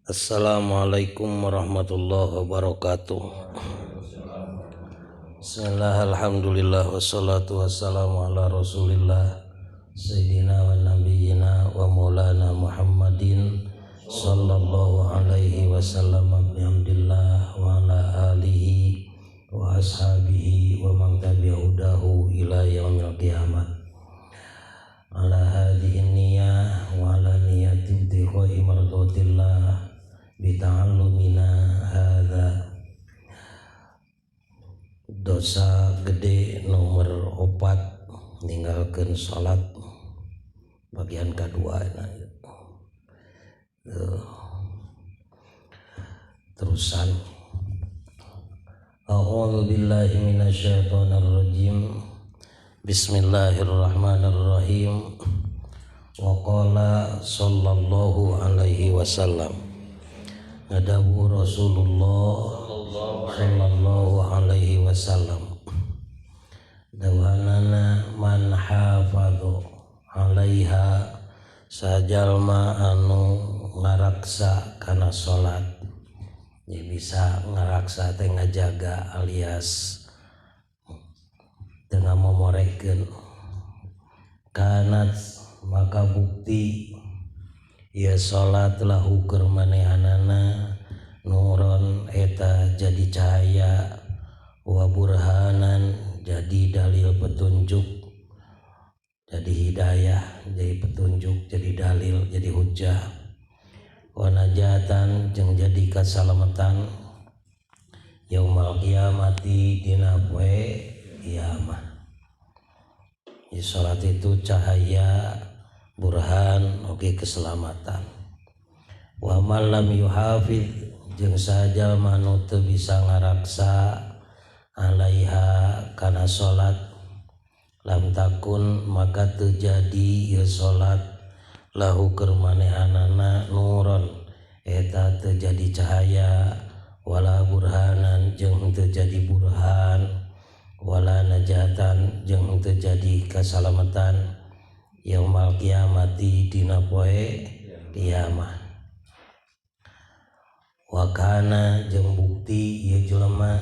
Assalamualaikum warahmatullahi wabarakatuh. Bismillah, alhamdulillah, wassalatu wassalamu ala rasulillah sayyidina wa nabiyyina wa maulana Muhammadin sallallahu alaihi wasallam, bihamdillah wa ala alihi wa ashabihi wa man tabi'ahu ila yaumil qiyamah. Ala hadhihi niyyah wa ala niyyati ibtigha'i mardatillah bita'allumina hadza. Dosa gede nomor 4 ninggalkeun salat bagian kedua. Nah, terusan. A'udzu billahi minasyaitonir rajim. Bismillahirrahmanirrahim. Wa qala sallallahu alaihi wasallam. Ngadawu Rasulullah sallallahu alaihi wasallam. Dawuhanana man hafadhu alaiha, sajalma anu ngaraksa kana salat. Ya bisa ngaraksa teh ngajaga alias teu ngamomorekeun. Kanat maka bukti ya salat lahu keur manehanana nuron eta jadi cahaya, wa burhanan jadi dalil petunjuk, jadi hidayah, jadi petunjuk, jadi dalil, jadi hujah, wa najatan jeung jadi kasalamatan yaumal qiyamati dina poe kiamah. Di salat itu cahaya, burhan, oge keselamatan. Wa man lam yuhafiz jeung sajalma nu teu bisa ngaraksa alaiha kana salat, lam takun maka teu jadi ieu salat lahu keur manehanana nuron eta teu jadi cahaya, wala burhanan jeung teu jadi burhan, wala najatan jeung teu jadi kasalamatan yaumal qiyamati dina poe kiamah. Wa kana jeung bukti ieu jelema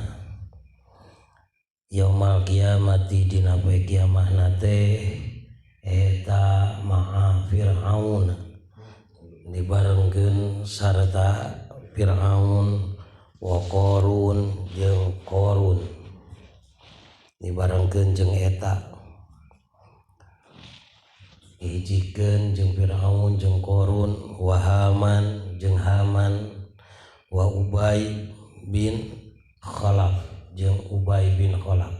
yaumal qiyamati dina poe kiamahna teh eta ma'a Fir'aun, dibarengkeun sarta Fir'aun wa Qarun jeung Qarun, dibarengkeun jeung eta hijikeun jeung Fir'aun jeung Qarun, wa Haman jeung Haman, wa Ubay bin Khalaf jeung Ubay bin Khalaf.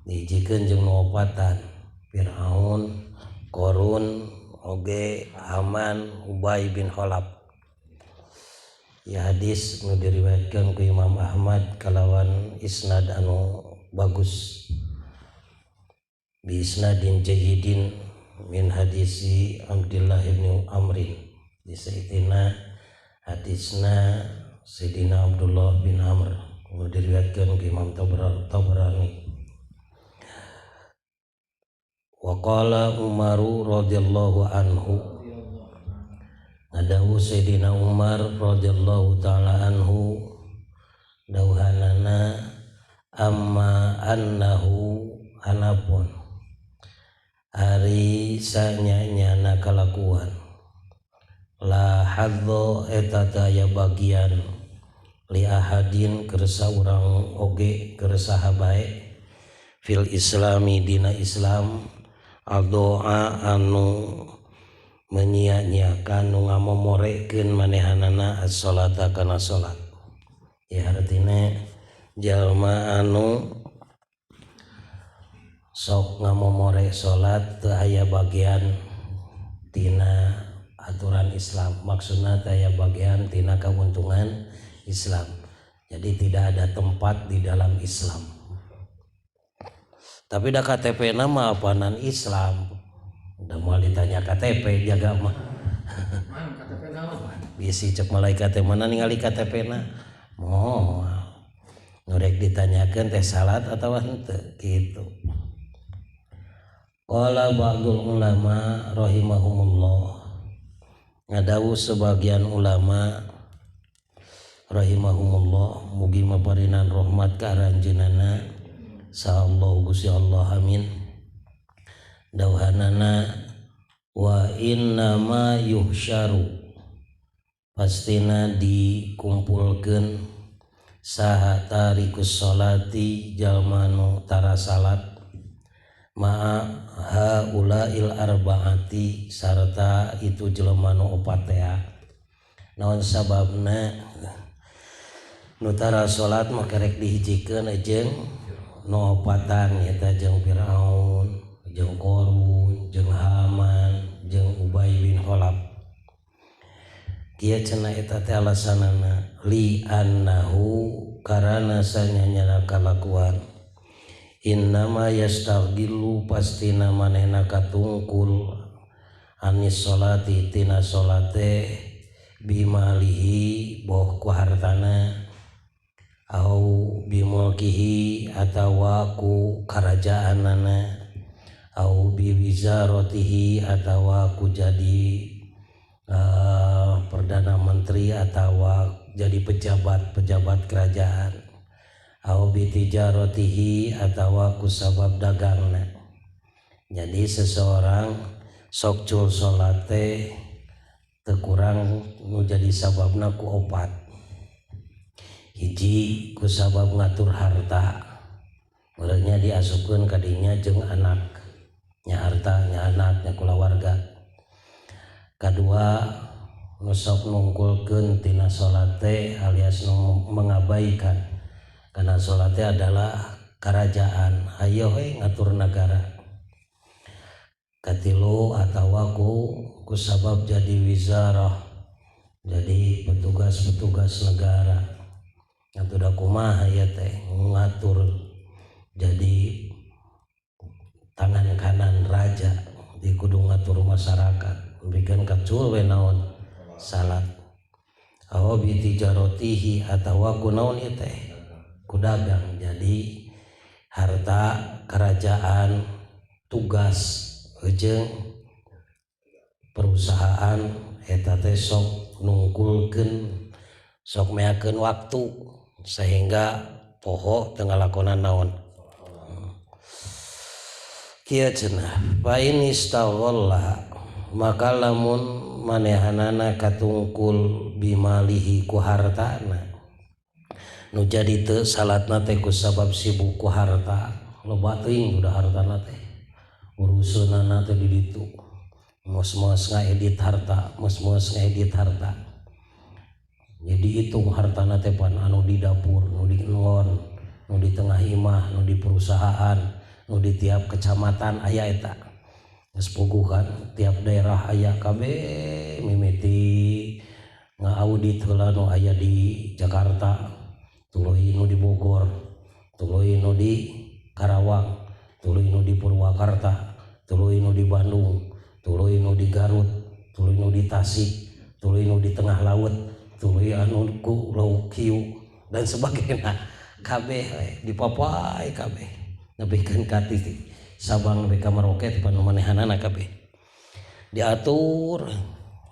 Dihijikeun jeung nu opatan, Fir'aun, Qarun, oge Haman, Ubay bin Khalaf. Ya hadis nu diriwayatkeun ku Imam Ahmad kalawan isnad anu bagus, bi isnadin jayyidin min hadisi Abdullah bin Amrin. Di saeutina hadisna Sayyidina Abdullah bin Amr nu diriwayatkeun ku Imam Tabrani. Wa qala Umaru radhiyallahu anhu, ngadawu Sayyidina Umar radhiyallahu taala anhu dawuhanana amma annahu anapun ari sanyanyana kalakuan la hadza eta taya bagian li ahadin keur saurang oge keur saha bae fil islami dina Islam adoa anu menyia-nyiakan nu ngamomorekeun manehanana as-salata kana salat. Ya artina jalma anu sok ngamomore salat teu aya bagian tina aturan Islam, maksudna teu aya bagian tina kauntungan Islam. Jadi tidak ada tempat di dalam Islam. Tapi da KTP na mah apanan Islam. Udah mau ditanya KTP jaga mah. Man, KTP naon? Bisi cek malaikat teh mana ningali KTP na. Moal. Nu rek ditanyakeun teh salat atawa henteu gitu. Qala ba'dul ulama rahimahumullah. Ngadawuh sebagian ulama rahimahumullah mugi maparinan rahmat ka aranjeunana sahallahu Gusti Allah amin. Dawuhanana wa inna ma yuhsyaru pastina dikumpulkeun saha tarikus sholati jalma nu tara salat ma'a haulail arbaati sarta itu jelema nu opat tea. Naon sababna nu tara salat mah kerek dihijikeun jeung nu opatan eta jeung Firaun, jeung Qarun, jeung Haman, jeung Ubay bin Khalaf. Kieu cenah eta teh alasanana li annahu karana sanyanya kalakuan innama yastaghillu pastina manehna katungkul anis sholati tina salate bimalihi boh ku hartana au bimulkihi atawa ku karajaanana au biwizaratihi atawa ku jadi perdana menteri atawa jadi pejabat-pejabat kerajaan au bitijaratihi atawa ku sabab dagangna. Jadi seseorang sok cul salat teh teu kurang nu jadi sababna ku opat. Hiji ku sabab ngatur harta, urangnya diasupkeun ka dinya jeung anak, nya harta nya anak nya kulawarga. Kadua nu sok nungkulkeun tina salat teh alias nu mengabaikan karena salat teh adalah kerajaan, ayo we ngatur nagara. Katilu atawa ku sabab jadi wizarah, jadi petugas-petugas negara. Ngatur da kumaha ieu teh ngatur jadi tangan kanan raja di kudu ngatur masyarakat, bikeun kacul we naon salat. Aw bi tijaratihi atawa ku naon ieu teh ku dagang. Jadi harta kerajaan, tugas jeung perusahaan eta teh sok nungkulkeun, sok meakeun waktu sehingga poho teu ngalakonan naon. Kieu cenah fa in istaghalla maka lamun manehanana katungkul bimalihi ku hartana nu jadi teu salatna teh ku sabab sibuk ku harta, loba teuing udah hartana teh urusanana teh di ditu, mos-mos ngaedit harta, mos-mos ngaedit harta. Jadi hitung hartana teh pan anu di dapur, nu di ngon, nu di tengah imah, nu di perusahaan, nu di tiap kecamatan aya eta. Geus puguh kan tiap daerah aya kabeh mimiti ngaaudit heula nu aya di Jakarta, tuluy nu di Bogor, tuluy nu di Karawang, tuluy nu di Purwakarta, tuluy nu di Bandung, tuluy nu di Garut, tuluy nu di Tasik, tuluy nu di tengah laut, tuluy anu ku lauk hiu dan sebagainya. Kabeh dipapai kabeh nepikeun ka titik Sabang nepi ka Merauke teh panumanehanana kabeh diatur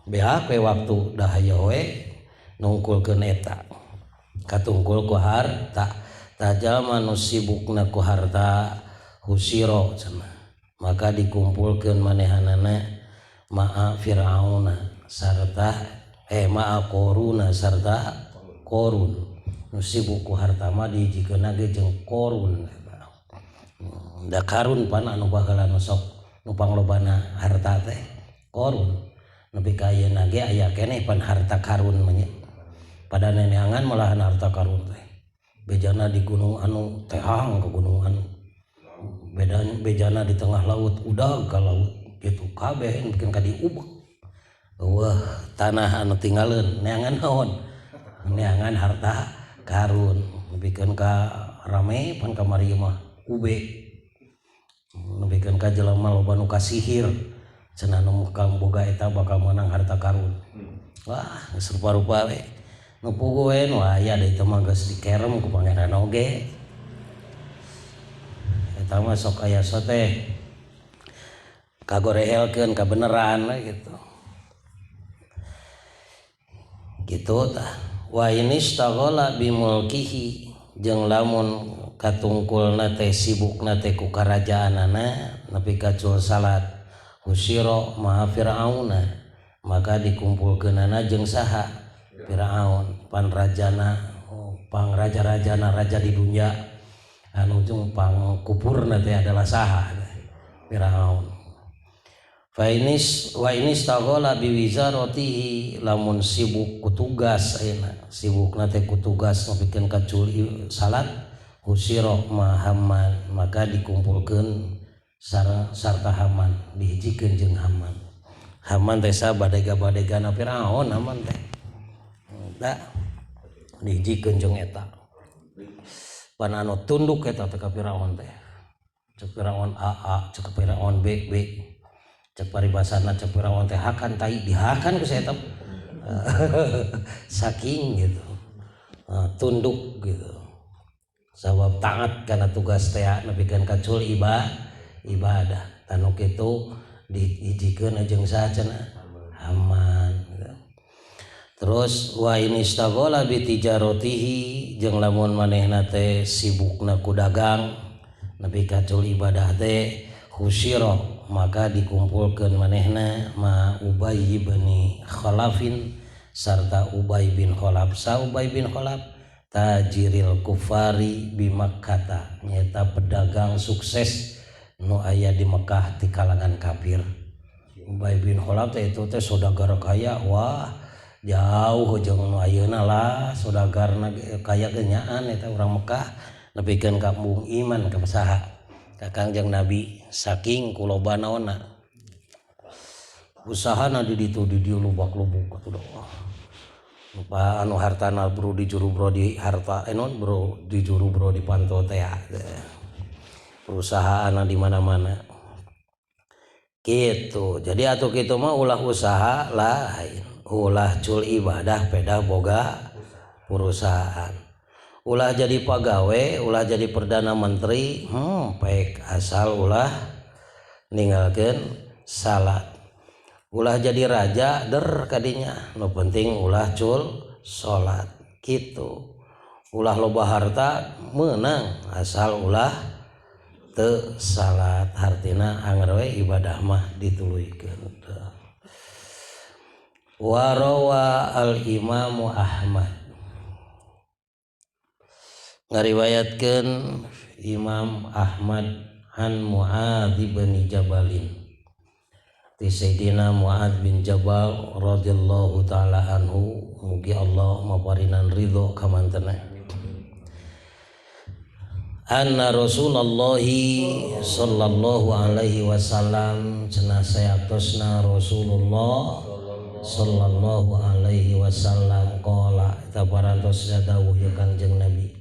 beak we waktu dah hayo we nungkulkeun eta katungkul ku harta. Tajama nu sibukna ku harta husiro cenah maka dikumpulkeun manehanana ma'a Fir'auna sarta ma'a Qaruna sarta Qarun. Nu sibuk ku harta mah dihijikeunna ge jeung Qarun. Da Karun pan anu baheula nu sok nu panglobana harta teh Qarun. Nepi ka ayeuna ge aya keneh pan harta Karun mah nya. Pada neneangan malahan harta Karun teh. Bejana di gunung anu tehang ke gunung anu. Bejana di tengah laut udag ka laut gitu kabeh bikin ka diubek. Eueuh tanah anu tinggaleun neangan naon? Neangan harta Karun. Nepikeun ka rame pan kamari mah ube. Nepikeun ka jelema loba nu kasihir cenah nu boga eta bakal meunang harta Karun. Wah geus rupa-rupa we. Nu puguh we nu aya deui teh mah geus dikerem ku pangeran oge. Eta mah sok aya sote kagorehelkeun kabeneran we gitu. Gitu tah. Wa inistaghala bimulkihi jeung lamun katungkulna teh sibukna teh ku karajaanana nepi ka cul salat husiro maha Fir'auna maka dikumpulkeunana jeung saha Fir'aun pan rajana pangraja-rajana raja di dunia anu jeung pangkupurna teh adalah saha Fir'aun. Fa inis wa inistaghala biwizaratihi lamun sibuk ku tugas ayeuna sibukna teh ku tugas nepikeun ka cul salat husiro ma Haman maka dikumpulkeun sarta Haman dihijikeun jeung Haman. Haman teh sabadega-badegana Firaun Haman teh da dihijikeun jeung eta pan anu tunduk eta teh ka Firaun teh cek Firaun A A cek Firaun B B cek paribasana cek Firaun teh hakan tai dihakan ku saya saking gitu tunduk gitu sabab taat karena tugas teh nepikeun ka cul ibadah tanu kitu dihijikeun jeung saha cenah Haman gitu. Terus wa inistaghala bi tijaratihi jeung lamun manehna teh sibukna ku dagang nepi ka cul ibadah teh husiro maka dikumpulkeun manehna ma Ubay bin Khalafin sarta Ubay bin Khalaf. Sa Ubay bin Khalaf tajiril kufari bi Makkah nyaeta pedagang sukses nu aya di Mekah ti kalangan kafir. Ubay bin Khalaf teh itu teh saudagar kaya, wah jauh jeung nu ayeuna lah saudagarna kaya genyaan eta urang Mekah nepikeun ka mung iman ka saha ka Kangjeng Nabi saking kuloba naonna usahana di ditu di dieu lubak-lubuk atuh doa. Lupa anu hartana bro di juru bro di harta non bro di juru bro di panto teh perusahaan di mana-mana gitu. Jadi atuh kitu mah ulah usaha lain, ulah cul ibadah pedah boga perusahaan, ulah jadi pagawe, ulah jadi perdana menteri, pek asal ulah ninggalkeun salat, ulah jadi raja der kadinya, nu penting ulah cul salat gitu, ulah loba harta meunang asal ulah teu salat, hartina anger we ibadah mah dituluykeun. Warawa al Imamu Ahmad ngariwayatkeun Imam Ahmad an Muadz bin Jabalin ti Sayyidina Muadz bin Jabal radhiyallahu taala anhu mugi Allah maparinan ridho ka mantena anna Rasulullah sallallahu alaihi wasallam cenah sayatosna Rasulullah sallallahu alaihi wasallam qala eta parantos dawuh ya Kangjeng Nabi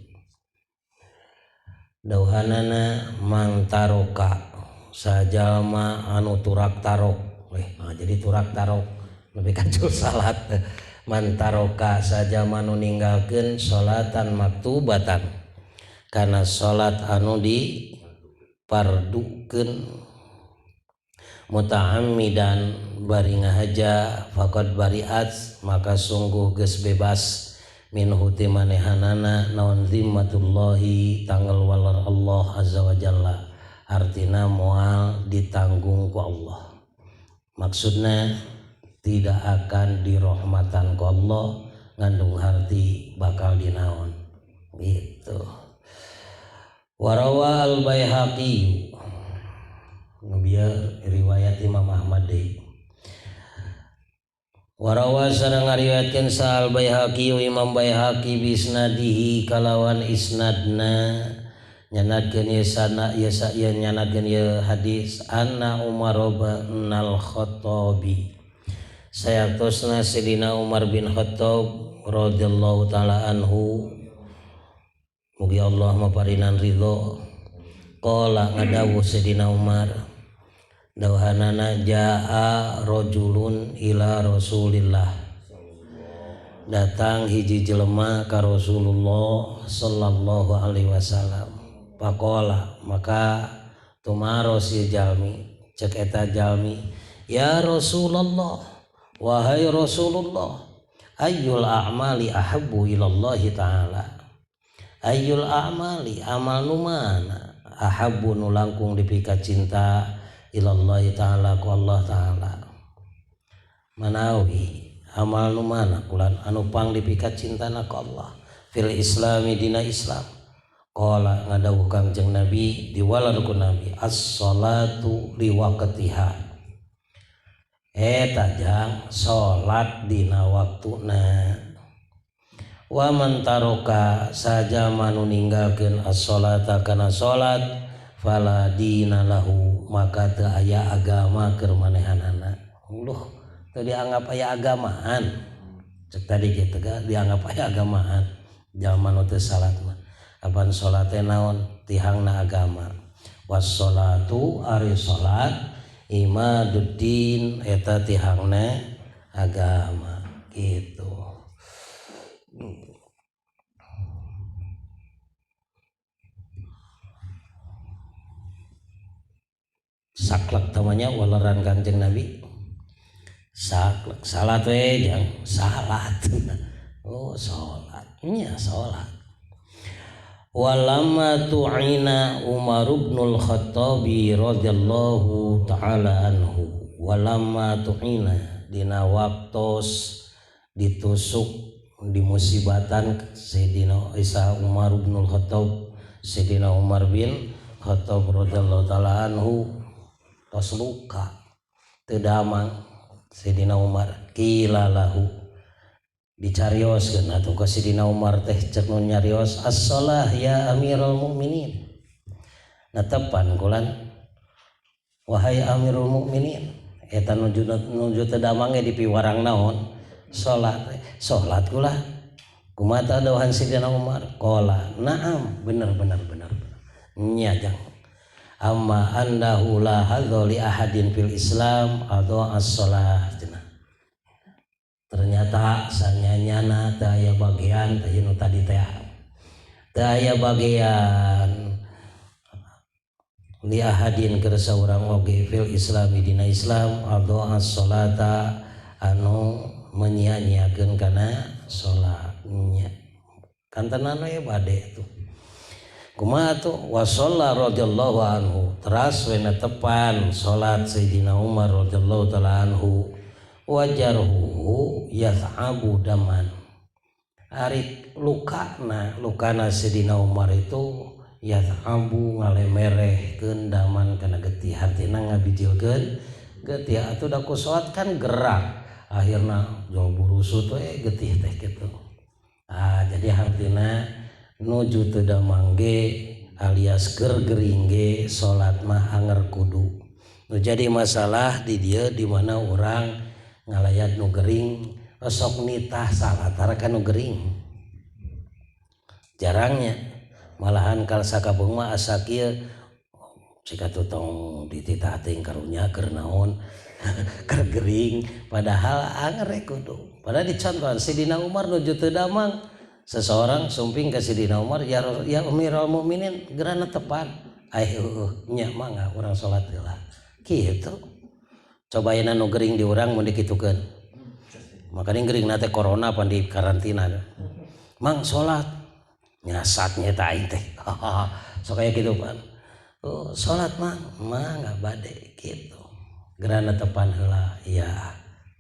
dawuhanana mang taroka sajalma anu turak tarok nah jadi turak tarok nepi ka salat man taroka sajalma anu ninggalkeun salatan maktubatan kana salat anu dipardukeun muta'ammidan bari ngahaja faqad bariat maka sungguh geus bebas minhu ti manehanana naon zimmatullahi tanggal walar Allah azza wa jalla artina moal ditanggung ku Allah, maksudna tidak akan dirahmatan ku Allah ngandung harti bakal dinaon gitu. Warawa al Baihaqi biar riwayat Imam Ahmad deui. Warawa sareng ngariwayatkeun Sal Baihaqi Imam Baihaqi bisnadihi kalawan isnadna nyanadkeun ieu sana ieu sa ieu nyanadkeun ieu hadis anna Umar bin Al-Khattabi sayatosna Sayyidina Umar bin Khattab radhiyallahu taala anhu mugi Allah maparinan ridho qala ngadawuh Sayyidina Umar dawuhanana jaa rajulun ila Rasulillah datang hiji jelema ka Rasulullah sallallahu alaihi wasallam faqala maka tumaros ieu jalmi cek eta jalmi ya Rasulullah wahai Rasulullah Ayyul a'mali ahabbu ilallahi ta'ala. Ayyul a'mali amal nu mana ahabbu nu langkung dipika cinta ilallahi ta'ala ku Allah ta'ala. Manawi amal nu mana kulan anu pang dipika cintana ku Allah fil islami dina Islam. Qala ngadawuh Kangjeng Nabi diwalar ku Nabi as-salatu liwaqtiha. Eta jang salat dina waktuna. Wa man taroka saja manu ninggalkeun as-salata kana salat fala dina lahu maka teu aya agama keur manehanana. Uluh teu dianggap aya agamaan. Cek tadi kitu ga dianggap aya agamaan jalma nu teu salat mah. Apan salat teh naon tihangna agama. Was-salatu ari salat imaduddin eta tihangna agama gitu. Saklek tamanya waleran Kangjeng Nabi. Saklek salat we jang salat. Oh salat nya salat. Walamma tu'ina Umar ibnul Khattabi radhiyallahu ta'ala anhu. Walamma tu'ina dina waktos ditusuk dimusibatan Sayyidina Isa Umar ibnul Khattab, Sayyidina Umar bin Khattab radhiyallahu ta'ala anhu tos luka teu damang Sayyidina Umar qila lahu dicarioskeun atuh ka Sidina Umar teh cek nu nyarios as-shalah ya Amirul Mukminin. Netepan kulan wahai Amirul Mukminin eta nuju teu damang ge dipiwarang naon salat salat kula kumaha dawuhan Sidina Umar qala na'am bener bener bener nya jang amma andahu la hadza li ahadin fil Islam atau as-shalah. Ternyata sanyanyana teu aya bagian teh nu tadi teh teu aya bagian li ahadin keur saurang oge fil islami dina Islam atau as-sholata anu menyia-nyiakeun kana salatnya kantenan we bade tuh kumaha tuh wa shalla radhiyallahu anhu teras we netepan salat Sayyidina Umar radhiyallahu taala anhu wajarhu yat'abu daman. Ari lukana Sayyidina Umar itu yat'abu ngalemerehkeun daman kana getih hartina ngabijilkeun getih atuh da ku salat kan gerak akhirna jauh burusut we getih teh kitu. Ah jadi hartina nuju teu damang ge alias keur gering ge salat mah anger kudu. Nu jadi masalah di dieu di mana urang ngalayat nu gering sok nitah salat tara nu gering jarangnya malahan kal sakabeung mah asa kieu sika tong dititah teuing karunya keur naon keur gering padahal anger kudu. Padahal dicontohan Sidina Umar nuju teu damang seseorang sumping ka Sidina Umar ya Amirul Mukminin gerana tepan ai heueuh nya mangga urang salat heula kitu. Cobain anu gering di urang mun dikitukeun. Makanya gering nate corona pan di karantina. Mang salat nyasatnya ta aing teh. Sok aya kitu pan. Oh, salat mang mangga bade kitu. Gerana tepan heula ya.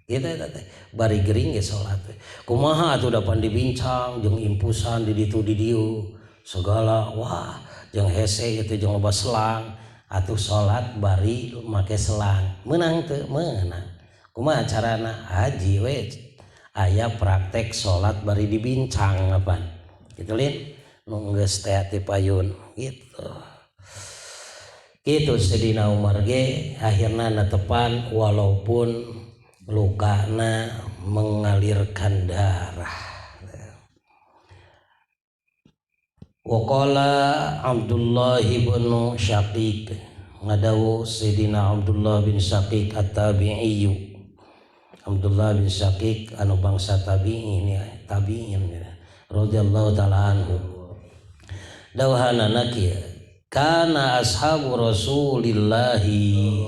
Kitu eta teh bari gering ge salat teh. Kumaha atuh da pan dibincang jeung impusan di ditu di dieu segala wah jeung hese itu jeung loba selang. Atuh salat bari make selang meunang teu meunang kumaha carana haji we aya praktek salat bari dibincang apan kitu lin nu geus teh ti payun gitu kitu Sayyidina Umar ge akhirna netepan walaupun lukana mengalirkan darah. Waqala Abdullah bin Syaqiq ngadawu Sayyidina Abdullah bin Syaqiq at-tabi'i. Abdullah bin Syaqiq anu bangsa tabi'in ya, tabi'in radhiyallahu taala anhu. Dawuhanana kieu, kana ashabu Rasulillahi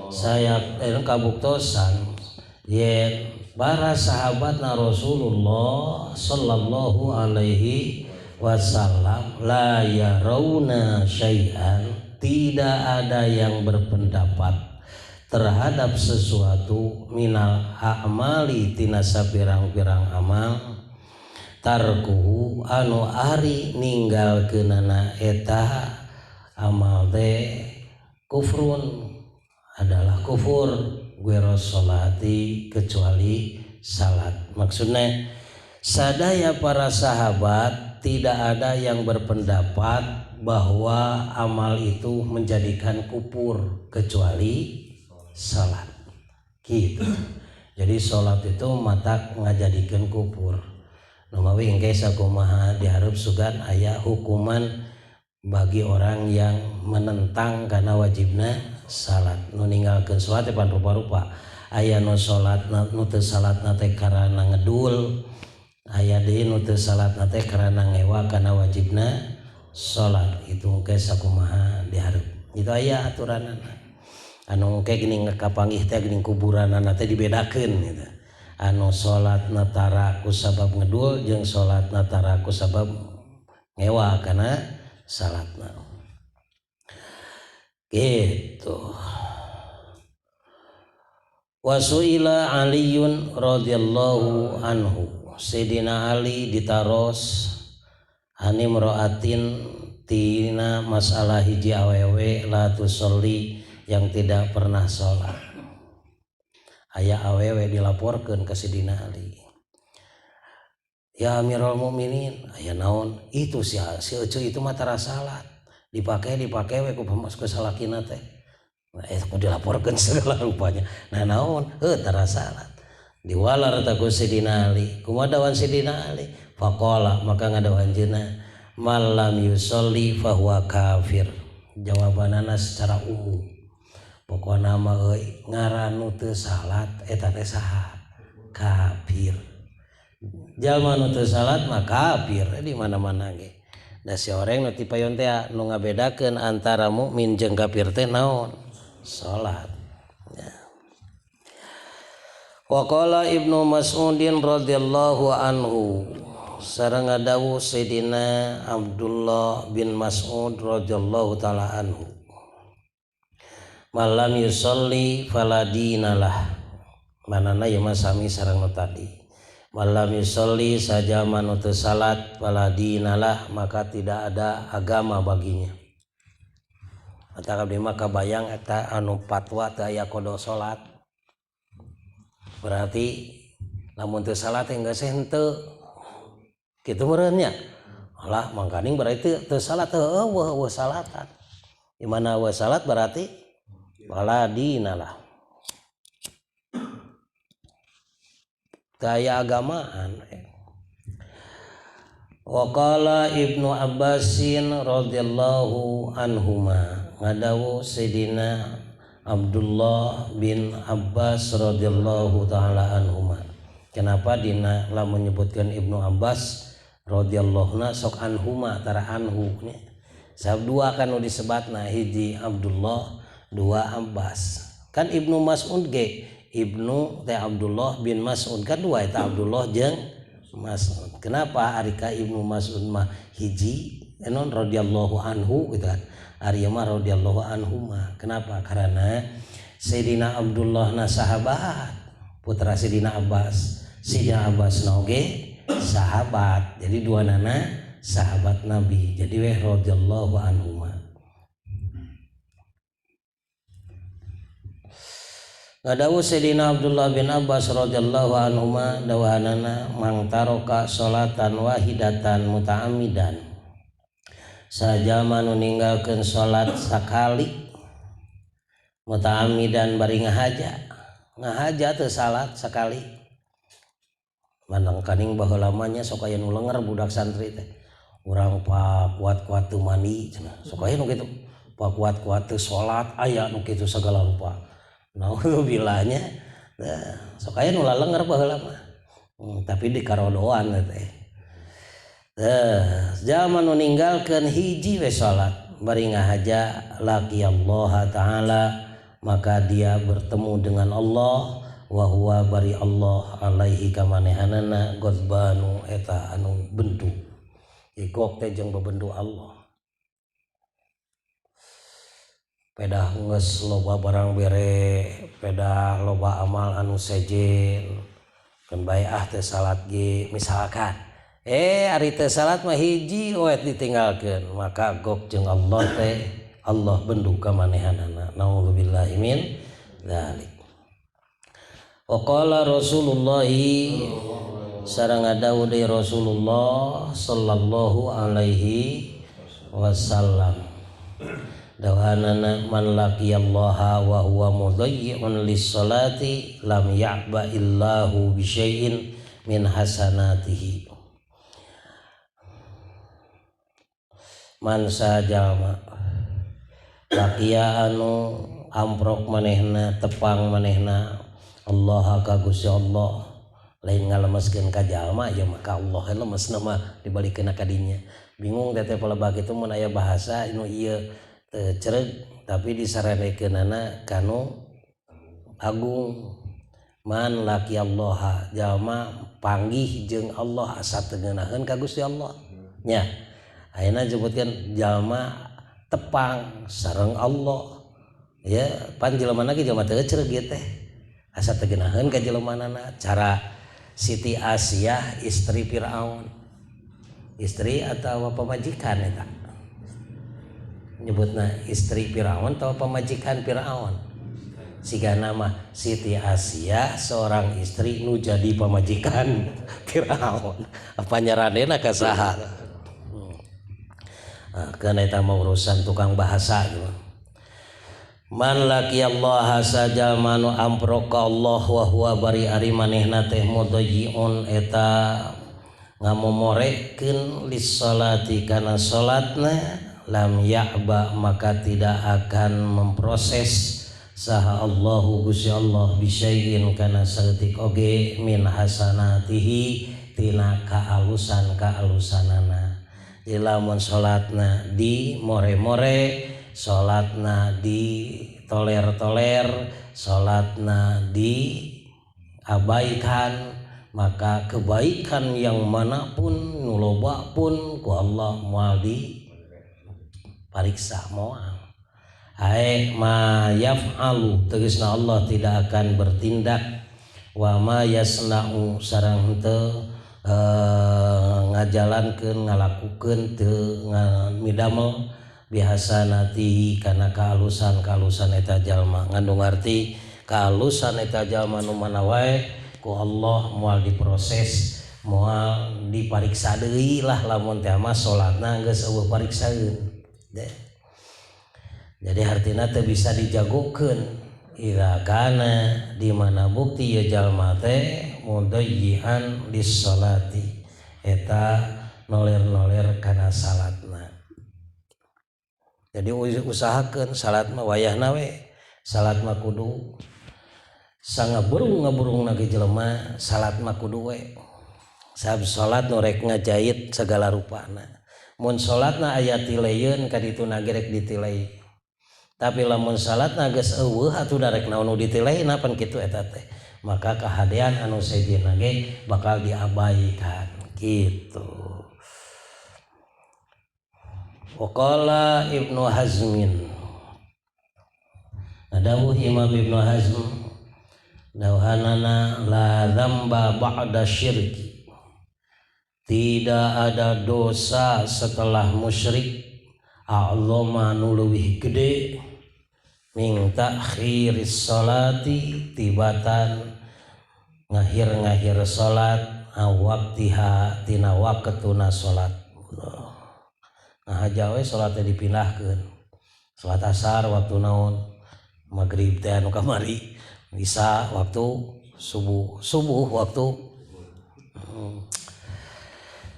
saya kabuktosan yen Para sahabatna Rasulullah sallallahu alaihi wasallam la yarawna syai'an, tidak ada yang berpendapat terhadap sesuatu minal a'mali tina sapirang-pirang amal tarkuhu anu ari ninggalkeunana eta amal teh kufrun adalah kufur guero sholati kecuali salat. Maksudnya sadaya para sahabat tidak ada yang berpendapat bahwa amal itu menjadikan kufur kecuali salat. Gitu. Jadi salat itu matak ngajadikeun kufur. Numawi engke sakumaha dihareup sugan aya hukuman bagi orang yang menentang karena wajibna salat. Nu ninggalkeun salat pan rupa-rupa. Aya nu salat nu teu salatna teh karana ngedul, aya deui nu teu salatna teh karana ngewa kana wajibna salat. Itu engke sakumaha dihareup. Itu aya aturanana. Anu engke geuning kapanggih teh geuning kuburanana teh dibedakeun gitu. Anu salatna tara ku sabab ngedul jeung salatna tara ku sabab ngewa kana salatna. Gitu. Wasuila Aliyun radhiyallahu anhu. Sayyidina Ali ditaros animroatin tina masalah hiji awewe la tusolli yang tidak pernah sholat. Aya awewe dilaporkeun ke Sayyidina Ali. Ya Amirul Mukminin, aya naon? Itu si ece itu mah tara salat. Dipake we ku salakina teh. Nah, ku dilaporkeun segala rupanya. Nah naon? Heuh tara salat. Diwalar ta ku Sayyidina Ali. Kumaha dawan Sayyidina Ali? Faqala maka ngadawan anjeunna, "Malam yusolli fahuwa kafir." Jawabanana secara umum. Pokona mah euy ngaran nu teu salat eta teh saha? Kafir. Jalma nu teu salat mah kafir di mana-mana ge. Da si oreng nu ti payon teh nu ngabedakeun antara mukmin jeung kafir teh naon? Salat. Ya. Wa qala Ibnu Mas'udin radhiyallahu anhu sareng dawuh Sayyidina Abdullah bin Mas'ud radhiyallahu taala anhu. Malam yusolli fala dinalah. Manana ieu mah sami sareng nu tadi. Malam yusolli saja nu teu salat fala dinalah, maka tidak ada agama baginya. Mata abdi mah kabayang eta anu fatwa teu aya kodo salat. Berarti lamun teu salat teh geus henteu. Kitu meureun nya. Alah mangkaning berarti teu salat teu eueuh eueuh salatan. Di mana eueuh salat berarti fala dinalah. Gaya agamaan. Wa qala Ibnu Abbasin radhiyallahu anhuma ngadawu Sayyidina Abdullah bin Abbas radhiyallahu taala anhuma. Kenapa dina lamun menyebutkan Ibnu Abbas radhiyallahu na sok anhuma tara anhu nya. Sabab dua kan nu disebatna, hiji Abdullah, dua Abbas. Kan Ibnu Mas'ud ge Ibnu teh Abdullah bin Mas'ud kan dua eta Abdullah jeung Mas'ud. Kenapa ari ka Ibnu Mas'ud mah hiji enon radhiyallahu anhu gitu kan. Ari mah radhiyallahu anhu mah. Kenapa? Karena Sayyidina Abdullah na sahabat, putra Sayyidina Abbas. Sayyidina Abbas na oge sahabat. Jadi dua nana sahabat Nabi. Jadi weh radhiyallahu anhu mah. Ngadawu Sayyidina Abdullah bin Abbas radhiyallahu anhuma dawahanana mang taroka salatan wahidatan muta'ammidan. Sajama nu ninggalkeun salat sakali muta'ammidan bari ngahaja. Ngahaja teu salat sakali. Manang kaning baheula mah nya sok aya nu lenger budak santri teh. Urang pakuat-kuat teu mandi cenah. Sok aya nu kitu. Pakuat-kuat teu salat aya nu kitu sagala rupa. Nauzubillah-nya. Nah, sok aya nu lalenger baheula mah. Tapi di karodoan teh. Tah, jalma nu ninggalkeun hiji we salat bari ngahaja laqi Allah taala, maka dia bertemu dengan Allah Wa huwa bari Allah alaihi kamanehanana ghadbanu eta anu bendu. Igok teh jeung bebendu Allah. Pedah geus loba barang bere, pedah loba amal anu sejen. Keun bae ah teu salat ge misalkan. Ari teu salat mah hiji we ditinggalkeun, maka gok jeung Allah teh Allah bendu kamanehanana. Naudzubillahi min dzalik. Waqala Rasulullah sareng dawuh Rasulullah sallallahu alaihi wasallam. Dawuhanana man laqiyallaha wa huwa mudayyi'un lis-salati lam ya'ba illahu bi syai'in min hasanatihi. Man sajalma laqiya anu amprok manehna tepang manehna Allah ka Gusti Allah lain ngalemeskeun ka jalma ya maka Allah lemesna mah dibalikeun ka dinya. Bingung teh palebah kitu mun aya bahasa nu ieu teu cereg tapi disarenekeunana kanu agung. Man laqiyallaha jalma panggih jeung Allah asa teu ngeunaheun ka Gusti Allah nya. Ayeuna disebutkeun jalma tepang sareng Allah ya pan jelema ge jelema teu cereg ieu teh asa teu geunaheun ka jelemanana. Cara Siti Asiyah istri Firaun, istri atau pamajikan eta nyebutna istri Firaun atau pamajikan Firaun, siga nama Siti Asiyah seorang istri nu jadi pamajikan Firaun apa nyaranena ka saha. Keun eta mah urusan tukang bahasa gitu. Man laqiyallaha sajalma nu amprok ka Allah wa huwa bari ari manehna teh mudayyi'un eta ngamomorekeun lis-sholati kana salatna lam ya'ba maka tidak akan memproses saha Allahu Gusti Allah bisyai'in kana saeutik oge min hasanatihi tina kaalusan-kaalusanana. Jadi lamun salatna di more-more, salatna di toler-toler, salatna diabaikan, maka kebaikan yang manapun nu loba pun ku Allah moal dipariksa moal. Ae ma yaf'alu tegasna Allah tidak akan bertindak wa ma yasna'u sareng henteu ngajalankeun ngalakukeun teu midamel bihasanatihi kana kaalusan-kaalusan eta jalma. Ngandung arti kaalusan eta jalma nu mana wae ku Allah moal diproses moal dipariksa deui lah lamun teh mah salatna geus eueuh pariksaeun. Jadi hartina teu bisa dijagokeun idza kana di mana bukti ye jalma teh mudayyi'an lis-sholati eta noler-noler kana salatna. Jadi usahakeun salat mah wayahna we, salat mah kudu sangaburung-ngaburungna ge jelema salat mah kudu we. Sabab salat nu rek ngajait segala rupana. Mun salatna aya tileyeun ka dituna ge rek ditilei. Tapi lamun salatna geus eueuh atuh da rek naon nu ditileina pan kitu eta teh. Maka kahadean anu sejenna ge bakal diabaikan gitu. Waqala Ibnu Hazmin, dawuh Imam Ibnu Hazm dawuhanana la dzamba ba'da syirki, tidak ada dosa setelah musyrik a'zama nu leuwih gede min ta'khiris sholati tibatan ngahir-ngahir salat awaktiha tina waktuna salat. Nah haja we salatnya dipindahkeun. Salat asar waktu naon, maghrib teh anu kamari, isya waktu subuh, subuh waktu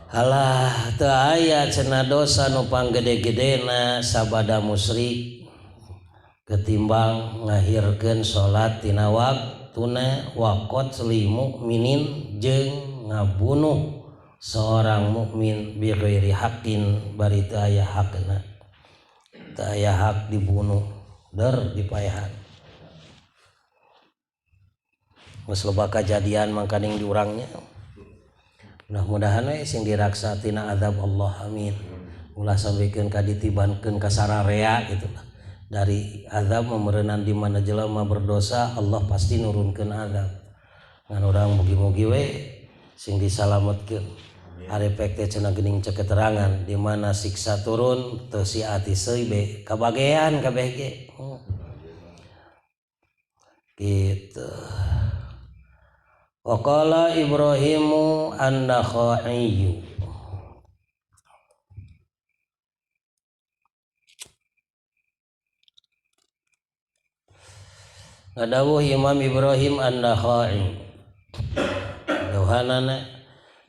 Alah teu aya cenah dosa nu panggede-gedena sabada musyrik ketimbang ngahirkeun salat tina waktuna wa qatli mukminin jeung ngabunuh seorang mukmin bi ghairi haqqin bari teu aya hakna, teu aya hak dibunuh der dipaehan. Geus loba kajadian mangkaning di urangnya. Mudah-mudahan we sing diraksa tina azab Allah, amin. Ulah sampikeun ka ditibankeun ka sararea gitu lah. Dari azab memerenan di mana jelema berdosa Allah pasti nurunkeun azab. Ngan urang mugi-mugi we sing disalametkeun. Ari pek teh cenah geuning cek keterangan di mana siksa turun teu si ati seui be kabagean kabeh ge. Gitu. Waqala Ibrahimu an-Nakhai. Ngadawuh Imam Ibrahim an-Nakhai. Dawuhanana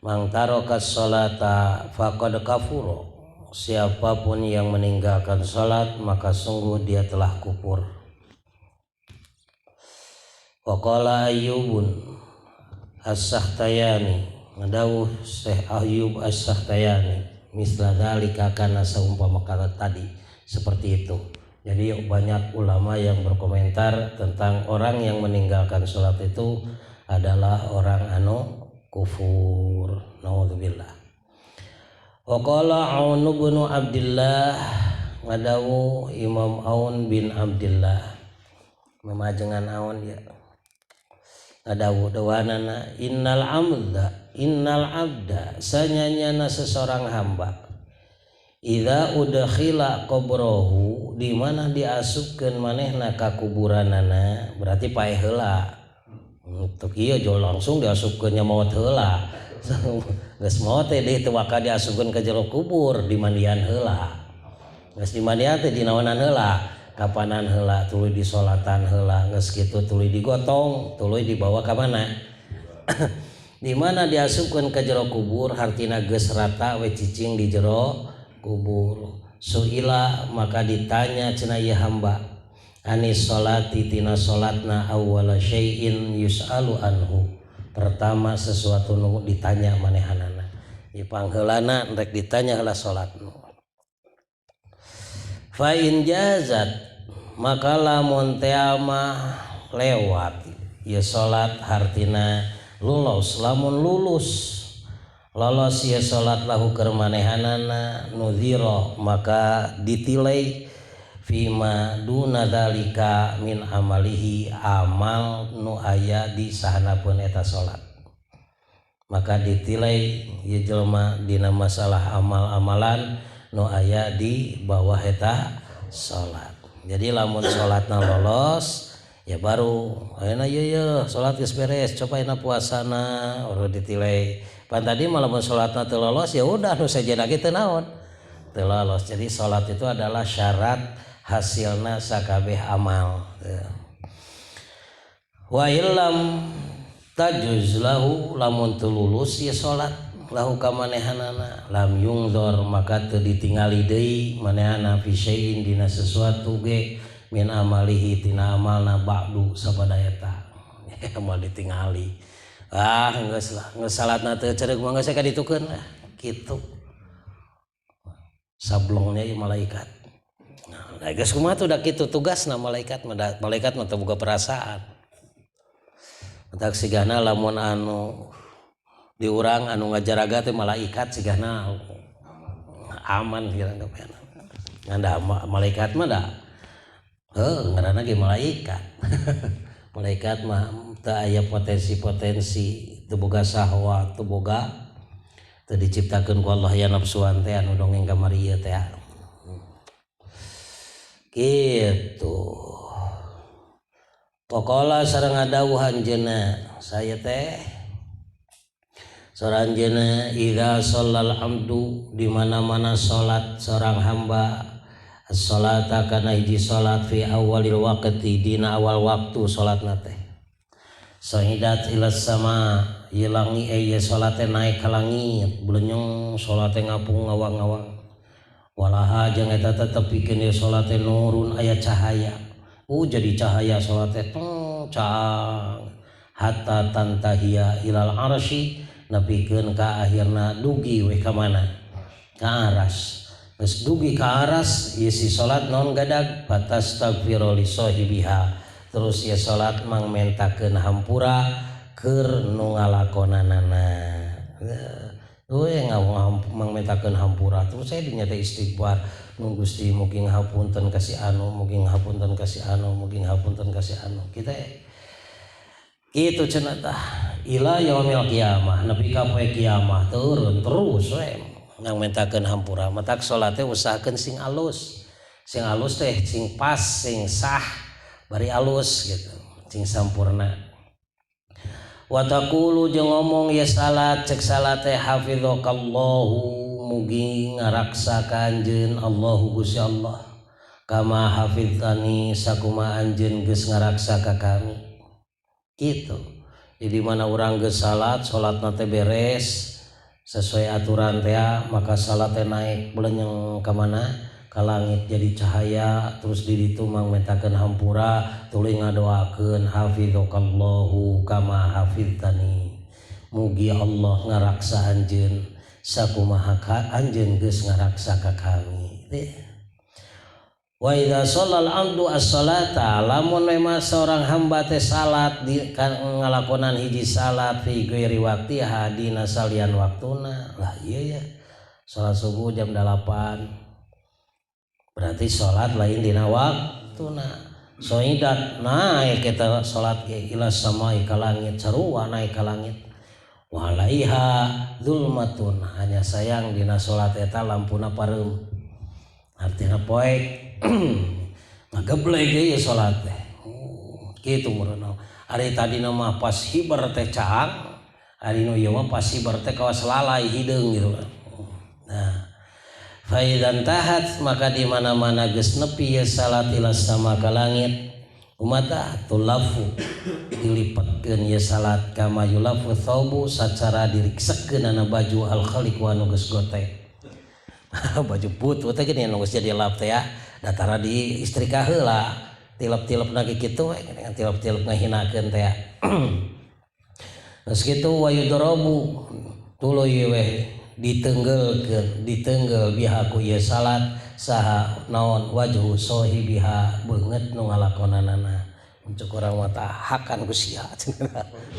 mang taraka sholata faqad kafuro. Siapapun yang meninggalkan salat maka sungguh dia telah kufur. Waqala Ayyubun As-Sakhtayani, ngadawuh Syekh Ayyub As-Sakhtayani misla dzalika kana saumpama kata tadi seperti itu. Jadi banyak ulama yang berkomentar tentang orang yang meninggalkan salat itu adalah orang anu kufur. Naudzubillah. Wa qala Aun bin Abdullah, ngadawu Imam Aun bin Abdullah, memajengan Aun ya. Ngadawu dawanana innal abda sanyanyana seseorang hamba idza udkhila qabrahu, di mana diasupkeun manehna ka kuburanana, berarti paeh heula. Untuk iya jauh langsung diasupkeun nya maot heula. Geus maot teh deui teu bakal diasupkeun ka jero kubur, dimandian heula. Geus dimandian teh dinaonan heula, kapanan heula, tuluy disolatan heula, geus kitu tuluy digotong, tuluy dibawa ka mana? Di mana diasupkeun ka jero kubur hartina geus rata we cicing di jero kubur. Suila maka ditanya cenah ieu hamba anis sholati tina sholatna awwala syai'in yus'alu anhu, pertama sesuatu nu ditanya manehanana dipangheulana rek ditanya heula salatnu. Fa in jazat maka lamun teh mah lewat ieu salat hartina lulus, lamun lulus lolos ieu salat lahu keur manehanana nuzira maka ditilai fima duna dzalika min amalihi, amal nu aya di sahanapeun eta salat. Maka ditilai ieu jelema dina masalah amal-amalan nu aya di bawah eta salat. Jadi lamun salatna lolos ya baru ayeuna ieu ye salat geus beres, coba ayeuna puasana baru ditilai. Pan tadi mah lamun salatna teu lolos ya udah nu sejenna ge teu naon. Teu lolos. Jadi salat itu adalah syarat hasilna sakabeh amal. Wa illam tajuz lahu, lamun teu lulus ieu salat lahu ka manehanana lam yungzor maka teu ditingali deui manehana fi syai'in dina sesuatu ge min amalihi tina amalna ba'du sabada eta. Moal ditingali. Ah geus lah, geus salatna teu cereug mah geus ka ditukeun lah kitu. Sablongnya ieu malaikat. Nah, geus kumaha tuh da kitu tugasna malaikat, malaikat mah teu boga perasaan. Entak sigana lamun anu diurang anu ngajaraga teh malaikat sigana aman kira-kira. Ngan da malaikat mah da heuh ngaranna ge malaikat. Malaikat mah teu aya potensi-potensi, teu boga sahwat, teu boga teu diciptakeun ku Allah ya nafsuan teh anu dongeng kamari ieu teh. Gitu. Pokola sareng ngadawuh anjeunna saya teh seorang anjeunna idza shallal abdu, di mana-mana salat seorang hamba as-salata kana hiji salat fi awalil waqti dina awal waktu salatna teh sahidat ila sama ilangi ieu salat teh naik ka langit belenyong salat teh ngapung ngawang-ngawang walaha jeung eta tetep pikeun ieu salat teh nurun aya cahaya. Jadi cahaya salat teh cang hatta tantahia ilal arsy nepikeun ka akhirna dugi we ka mana ka aras. Geus dugi ka aras ieu si salat naon gadag fatastaghfiru li sahibiha, terus ieu salat mangmentakeun hampura keur nu ngalakonanana. We mangmentakeun hampura terus saya dinyata istighfar nu Gusti mugi ngahapunten ka si anu, mugi ngahapunten ka si anu, mugi ngahapunten ka si anu. Kita kitu cenah tah ila yaumil kiamah nepi ka poe kiamah turun terus we mangmentakeun hampura. Matak salat teh usahakeun sing alus. Sing alus teh sing pas, sing sah, bari alus gitu, sing sampurna. Wa taqulu jeung ngomong ye salat cek salat teh hafizakallahu mugi ngaraksa ka anjeun Allahu Gusti Allah kama hafiztani sakumaha anjeun geus ngaraksa ka kami. Gitu. Jadi mana urang geus salat, salatna teh beres sesuai aturan teh, maka salat teh naik belenyeng ka mana? Ka langit jadi cahaya, terus di ditu mangmentakeun hampura tuluy ngadoakeun hafizakallahu kama hafiztani mugi Allah ngaraksa anjeun sakumaha ka anjeun geus ngaraksa ka kami. Wa idza shallal abdu as-salata lamun memang seorang hamba teh salat di ngalakonan hiji salat fi ghairi waqtiha dina salian waktuna. Lah iya ya, salat subuh jam 8 berarti salat lain dina waktuna. Soidat naik kita salat ge ila samai ka langit, sarua naik ka langit. Walaiha zulmatun, hanya sayang dina salat eta lampuna pareum, artina poek ngageblek ieu salat teh. Kitu meureun. Ari tadina mah pas hiber teh caang, ari nu ieu mah pas hiber teh kawas lalai hideung gitu. Nah, faidan tahat maka di mana-mana geus nepi ye salat ila sama ka langit umata tulafu dilipatkeun ye salat kama yulafu thawbu sacara diriksekeun ana baju al khaliq wa nu geus gotek. Baju butuh teh geuning nu geus jadi lap teh ya datara di istrika heula tilep-tilep lagi kitu we geuning tilep-tilep ngahinakeun teh ya. Geus kitu wa yudrabu tuluy we ditenggelkeun ditenggel biha ku ieu salat saha naon wajhu sahibiha beungeut nu ngalakonanana. Untuk urang mah tah hakan ku sia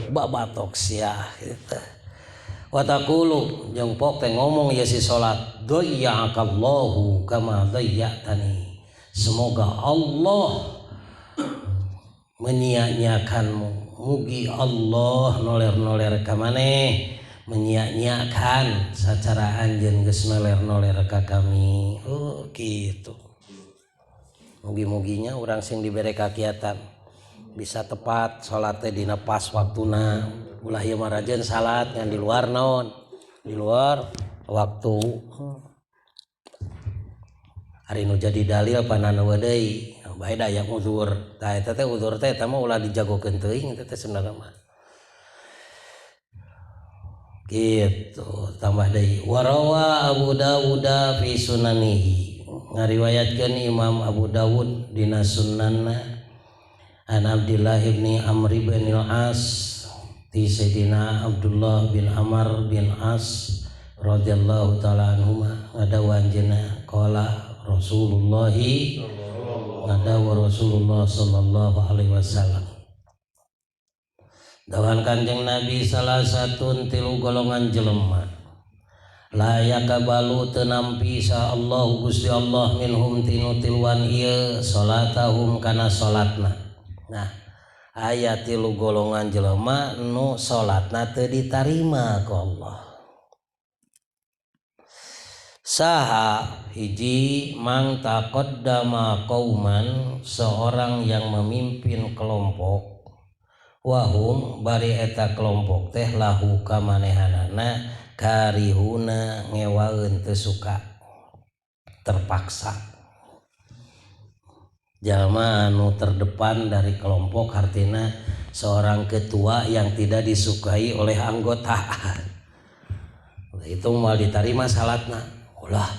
babatok sia gitu. Wa taqulu jeung pok teh ngomong ieu si salat dayya'akallahu kama dayya'tani, semoga Allah menyia-nyiakanmu, mugi Allah noler-noler ka maneh menyia-nyiakan secara anjeun geus noler-noler ka kami. Oh gitu. Mugi-muginya urang sing dibere kakiatan bisa tepat salat teh dina pas waktuna. Ulah ieu mah rajeun salat ngan di luar naon? Di luar waktu. Ari nu jadi dalil panana deui, bae da aya uzur. Tah eta teh uzur teh eta mah ulah dijagokeun teuing eta teh sebenarna mah. Gitu tambah deui warawa Abu Dawud fi sunanihi ngariwayatkeun Imam Abu Dawud dina sunanna an Abdullah bin Amr bin Al-As ti Sayyidina Abdullah bin Amr bin As radhiyallahu taala anhuma ngadawa anjeunna qala Rasulullah ngadawa Rasulullah sallallahu alaihi wasallam. Dawan Kanjeng Nabi salah satu tilu golongan jelema layak kabalu tenampi sa Allah Gusti Allah minhum tinu tiluan ieu salatahum kana salatna. Nah, aya tilu golongan jelema nu salatna teu ditarima ku Allah. Saha hiji mang taqaddama qauman, seorang yang memimpin kelompok, wahum bari eta kelompok teh lahu kamanehanana karihuna ngewaeun teu suka, terpaksa. Jalma anu terdepan dari kelompok artinya seorang ketua yang tidak disukai oleh anggota. Itu mau diterima salatna. Ulah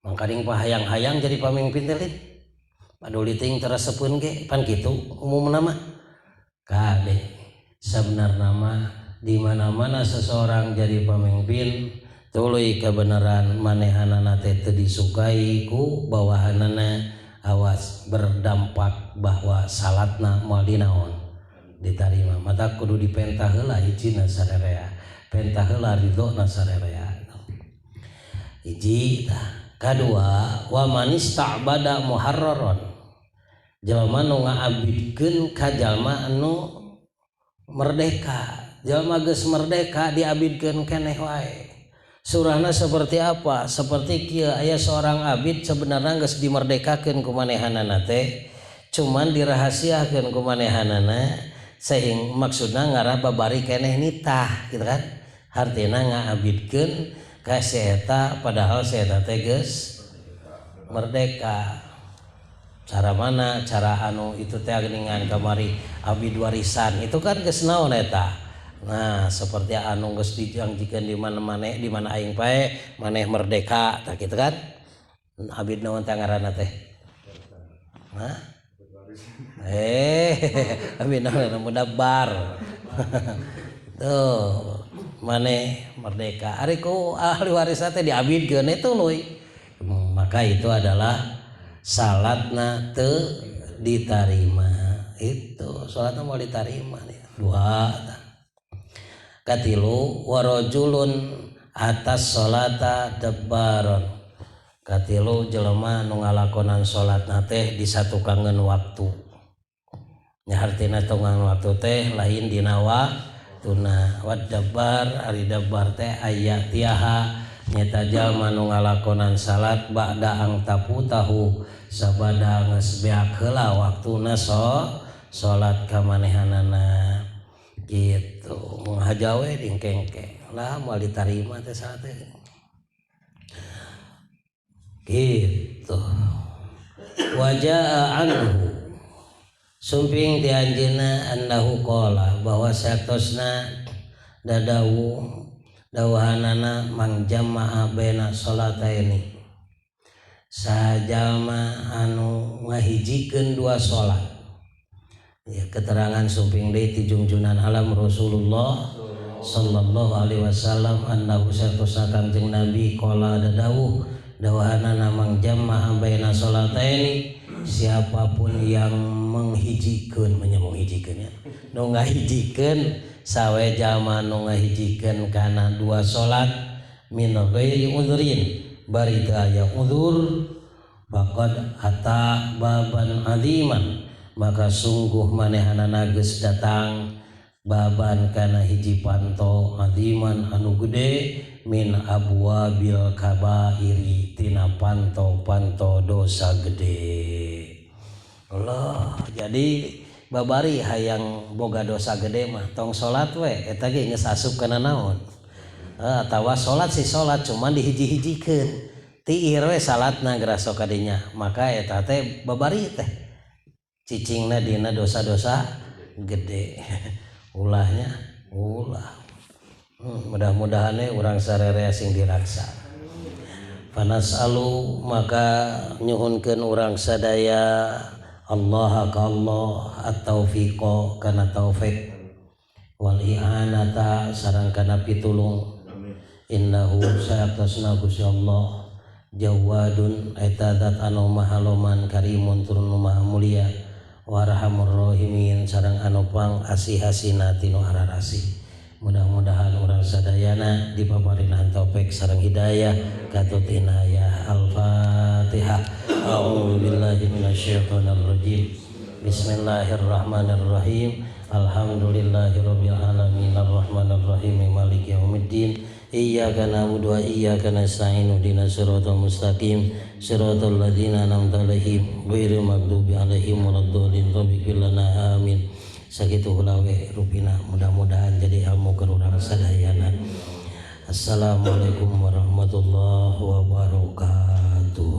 mangkaning pahayang-hayang jadi pamimpin teh lin. Paduli ting teresepeun ge pan kitu umumna mah. Kade sebenarna mah di mana-mana seseorang jadi pemimpin tuluy kebenaran manehanana teh teu disukai ku bawahanana, awas berdampak bahwa salatna moal dinaon Ditarima. Mata kudu dipentah heula hijina sarerea. Pentah heula ridhona sarerea. Hiji tah. Kadua wa man ista'bada muharraron. Jalma nu ngaabidkeun ka jalma anu merdeka. Jalma geus merdeka diabidkeun keneh wae. Surahna seperti apa? Seperti kieu aya seorang abid sebenarnya geus dimerdekakeun ku manehanana teh, cuman dirahasiakeun ku manehanana sehingga maksudna ngarah babari keneh nitah gitu kan. Hartina ngaabidkeun ka si eta padahal si eta teh geus merdeka. Cara mana? Cara anu itu teh geuningan kamari abid warisan itu kan geus naon eta. Nah, seperti anu geus dijanjikeun di mana-mana, di mana aing pae maneh merdeka tah kitu kan. Abid naon teh ngaranna teh? Hah? Abid naon mudabbar. Tuh, maneh merdeka. Ari ku ahli waris teh diabidkeun itu leuy. Maka itu adalah salatna teu ditarima. Itu salatna moal ditarima nih. Dua tah. Katilu warajulun atas salata debbaron. Katilu jelema nu ngalakonan salatna teh disatukangeun waktu. Nya hartina tunggang waktu teh lain dina waktuna. Wad dabbar ari dabbar teh aya tiaha nyata jalma nu ngalakonan salat ba'da ang taputahu sabada geus beak heula waktuna salat ka manehanana. Gitu menghajawe dingkengke lah moal ditarima teh salat teh. Gitu wajaa anhu sumping ti anjeunna annahu qala bahwa satosna dadawu dawuhanana mang jama'a baina salataini sajalma anu ngahijikeun dua salat. Ya, keterangan sumping deui ti jungjunan alam Rasulullah sallallahu alaihi wasallam annahu satosna Kangjeng Nabi qala dawuh dawuhanana mang jama'a baina salataini siapapun yang menghijikeun menyemung hijikeun ya nu ngahijikeun sawe jalma nu ngahijikeun kana dua salat min ghairi udhrin bari teu aya udzur faqad ata baban aziman maka sungguh manehanana geus datang baban kana hiji panto aziman anu gede min abwabil kabairi tina panto-panto dosa gede. Allah, jadi babari hayang boga dosa gede mah tong salat we eta ge geus asup kana naon. Atawa salat sih salat cuman dihiji-hijikeun. Tiir we salatna geraso kadinya, maka eta teh babari teh cicingna dina dosa-dosa gede. Ulahnya ulah. Mudah-mudahan urang sararea sing diraksa. Fanasalu maka nyuhunkeun urang sadaya Allah ka Allah at-taufiqo kana taufik wal i'anata sareng kana pitulung. Innahu sayaktasna Gusti Allah jawadun eta zat anu maha loman karimun turun maha mulia warhamur rahimin sareng anu pang asih-asihna tinu ararasih. Mudah-mudahan urang sadayana dipaparinahan taufik sareng hidayah katut inayah. Al-Fatihah. A'udzubillahi minasyaitonir rajim. Bismillahirrahmanirrahim. Alhamdulillahirabbil alamin arrahmanir rahim maliki yaumiddin. Iyyaka na'budu wa iyyaka nasta'in ihdinas siratal mustaqim siratal ladzina an'amta 'alaihim ghairil maghdubi 'alaihim waladdallin. Rabbighfir lana amin. Sakitu heula we rupina, mudah-mudahan jadi ilmu keur urang sadayana. Assalamualaikum warahmatullahi wabarakatuh.